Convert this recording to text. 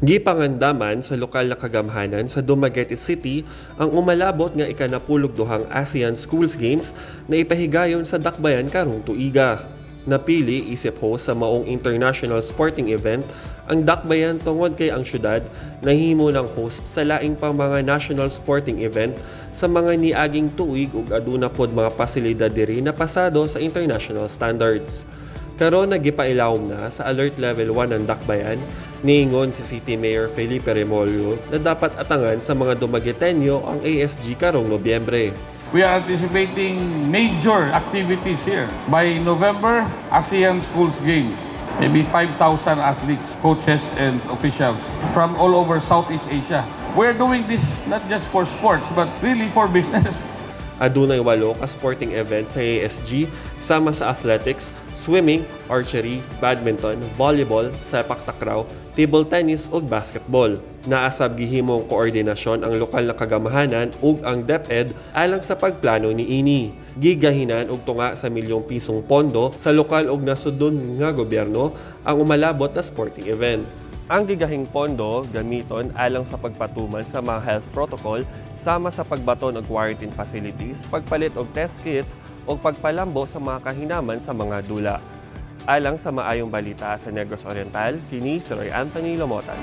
Gipangandaman sa lokal na kagamhanan sa Dumaguete City ang umalabot nga 12 ASEAN Schools Games na ipahigayon sa Dakbayan karong tuiga. Napili isip host sa maong international sporting event ang Dakbayan tungod kay ang syudad nahimo ng host sa laing pang mga national sporting event sa mga niaging tuig ug aduna pod mga pasilidad diri na pasado sa international standards. Karon nagipailawom na sa Alert Level 1 ang Dakbayan, niingon si City Mayor Felipe Remollo na dapat atangan sa mga Dumagueteño ang ASG karong Nobyembre. We are anticipating major activities here. By November, ASEAN Schools Games. Maybe 5,000 athletes, coaches, and officials from all over Southeast Asia. We're doing this not just for sports, but really for business. Adunay walo ka sporting event sa ASG sama sa athletics, swimming, archery, badminton, volleyball, sepak takraw, table tennis ug basketball. Naasab gihimong koordinasyon ang lokal na kagamhanan ug ang DepEd alang sa pagplano niini. Gigahinan og tunga sa milyong pisong pondo sa lokal ug nasudnon nga gobyerno ang umalabot na sporting event. Ang gigahing pondo gamiton alang sa pagpatuman sa mga health protocol sama sa pagbaton og quarantine facilities, pagpalit og test kits ug pagpalambo sa mga kahinaman sa mga dula. Alang sa Maayong Balita sa Negros Oriental, kini si Roy Anthony Lomotan.